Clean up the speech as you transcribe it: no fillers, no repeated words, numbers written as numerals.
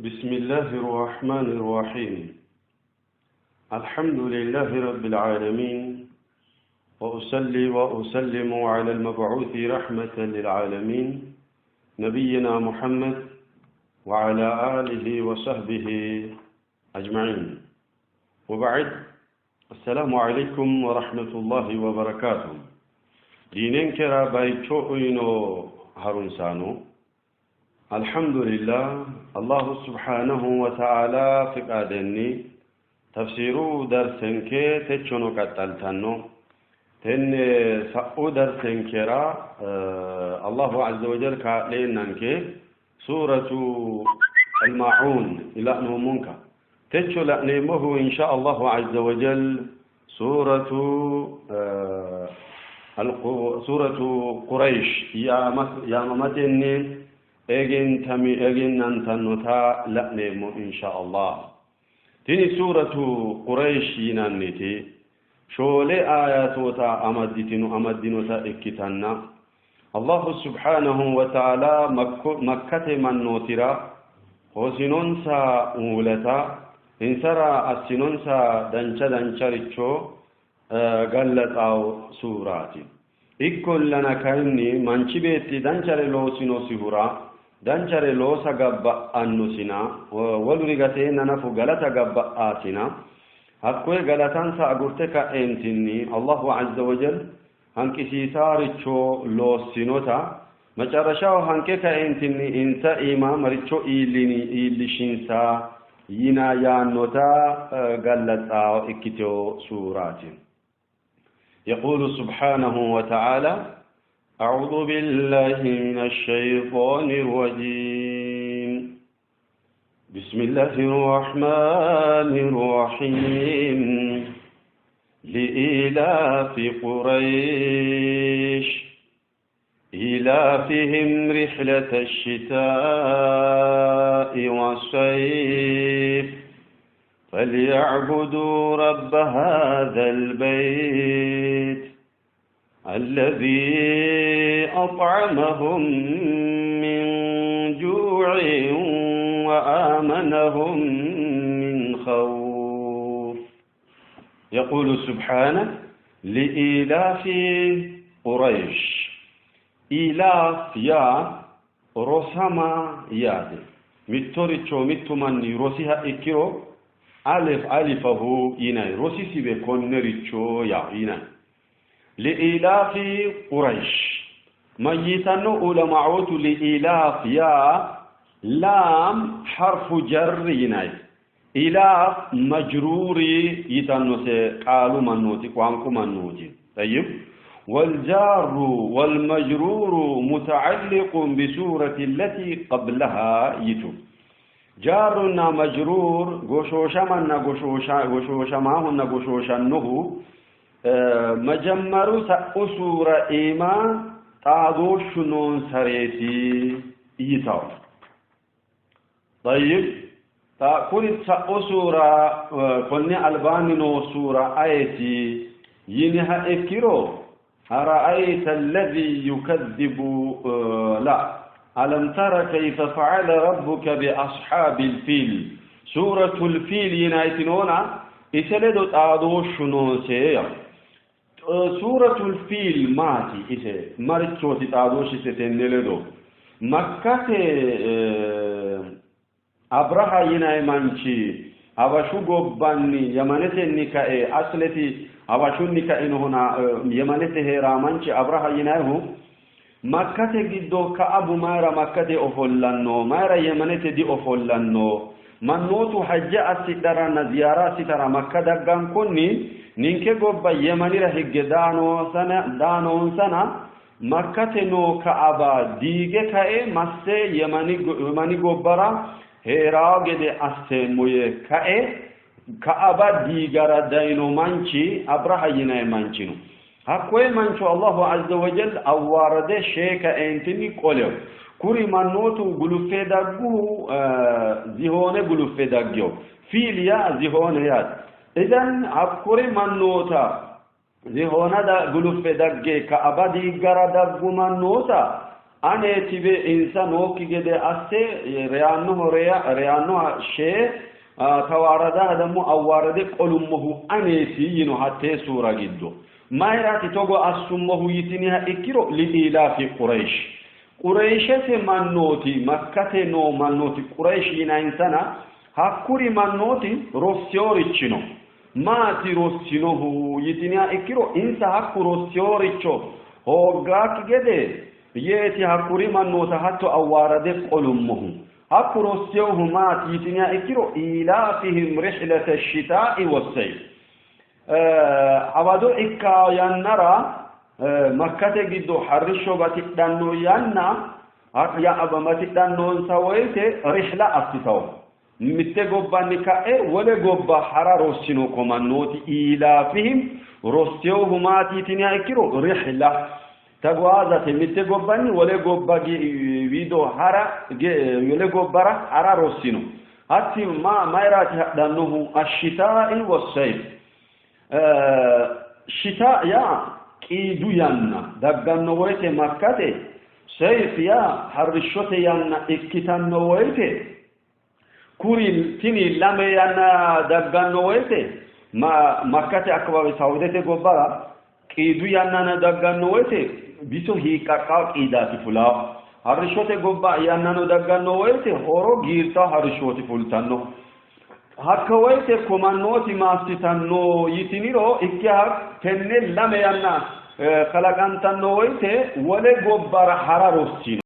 بسم الله الرحمن الرحيم. الحمد لله رب العالمين، وأصلي وأسلم على المبعوث رحمة للعالمين نبينا محمد وعلى آله وصحبه أجمعين، وبعد: السلام عليكم ورحمة الله وبركاته. Diinenkera bayicho uyino harunsaano, alhamdulillah, Allahu subhanahu wa ta'ala fiqaadenni tafsiru darsenke techono qaxxaltanno. Tenne sa'u darsenkera Allahu azza wa jal kaa'leennanke suuratu Almaa'uun la'noommonka. Techo la'neemmohu insha Allahu azza wa jal suuratu Quraysh yaamamatenni egentami egennantannota la'neemmo insha Allah. Tini suuratu Quraysh yinanniti shoole ayatoota amadditino amaddinota ikkitanna, Allahu subhanahu wa ta'ala Makkate mannootira hoosinonsa wulata, insara assinonsa dancha dancharicho gallaxaawo suuraati. Ikkollana kayinni manchi beetti danchare loosinosihura danchare loosa gabba'annosina, woluri gateenna nafu galata gabba'aasina, hakkoye galatansa agurte ka'eentinni Allahu azza wa jal hanqisiisaaricho loossinota, macarrashaho hanqe kaeentinni insa iima maricho iillishinsa yina yaannota gallaxaawo ikkitewo suuraati. يقول سبحانه وتعالى: أعوذ بالله من الشيطان الرجيم، بسم الله الرحمن الرحيم. لإيلاف قريش إيلافهم رحلة الشتاء والصيف فليعبدوا رب هذا البيت الذي أطعمهم من جوع وآمنهم من خوف. يقول سبحانه: لإيلاف قريش. إيلاف yaa rosama yaate. Mittoricho mittu manni rosiha ikkiro alif alifahu yinanni, rosisibe konnericho yaa yinanni. لإيلاف قريش mayyitanno ulama'ootu? لإيلاف yaa لام حرف جر yinanni, إيلاف مجرور yitannose qaalu mannooti, ቋንቁ mannooti. طيب، والجار والمجرور متعلق بسورة التي قبلها yitu. جارና مجرور goshooshamaና goshooshamaahunna goshooshannohu መጀመሩ sa'u suura iima xaadooshshu noonsareeti yitawo. طيب, kuri sa'u suura konni albaanni noo suura ayeeti yiniha ikkiro, أرأيت الذي يكذب، لا، ألم تر كيف فعل ربك بأصحاب الفيل، سورة الفيل yinaytinoona ise ledo xaadooshshu noose. Suuratul Fiil maati? Ise marichooti xaadooshshise tenne ledo? Makkate Abraha yinay manchi Habashu gobbanni Yamanetenni kae, asleti Habashunni kainohuna Yamanete heeraa manchi Abraha yinayhu Makkate giddo Ka'abu mayra Makkate ofollanno, mayra Yamanete di ofollanno? Mannootu hajja assidharanna ziyaara assitara Makka daggankonni ninke gobba Yemanira higge daanoonsana Makkate noo Ka'aba diige kae masse Yemani gobbara heeraa gede asseemmo yee kae Ka'aba diigara dayino manchi Abraha yinayi manchi no. Hakkoye mancho Allahu azza wa jal awwaarade shee kaeentinni qolewo. Kuri mannootu guluffe dagguhu zihoone guluffe daggewo. فيل yaa zihoone yaate. Idan hakkuri mannoota zihoona guluffe dagge Ka'aba diiggara daggu mannoota Aneetiwe insa nookki gede asse reyaannoho reyaannoha shee tawaaradaha ደግሞ awwaarade qolummohu aneeti yino hattee suura giddo. Mayiraati togo assummohu yitiniha ikkiro liilaafi Quraysh. Qurayshete mannooti Makkate noo mannooti Quraysh yinayinsana hakkuri mannooti rosseworichi no. Maati rossinohu yitiniha ikkiro insa hakku rosseworicho hooggaakki gede yeeti hakkuri mannoota hatto awwaarade qolummohu. Hakku rossewohu maati yitiniha ikkiro ilaafihim rihlata shitaa'i wassayf. Hawado ikka yannara Makkate giddo harrishsho batidhanno yanna batidhannonsa woyte rihla assitawo. Mitte gobbanni ka'e wole gobba hara rossino ko mannooti ilaafihim rossewohu maati yitiniha ikkiro rihla taguwaazate mitte gobbanni wole gobba wido hara wole gobbara hara rossino. Hatti ma mayiraati hadhannohu ashshitaa'i wassayf. Shita yaa qiidu yanna dagganno woyte Makkate, sayf yaa harrishshote yanna ikkitanno woyte kuri tini lame yanna dagganno woyte Makkate akkawawe Saudete gobbara qiidu yannana dagganno woyte biso hiiqqaqqawo qiidaati fulaawo. Harrishshote gobba yannano dagganno woyte horo giirtawo harrishshooti fultanno. Hakka woyte komannooti maassitanno yitiniro ikkiha tenne lame yanna kalaqantanno woyte wole gobbara hara rossino.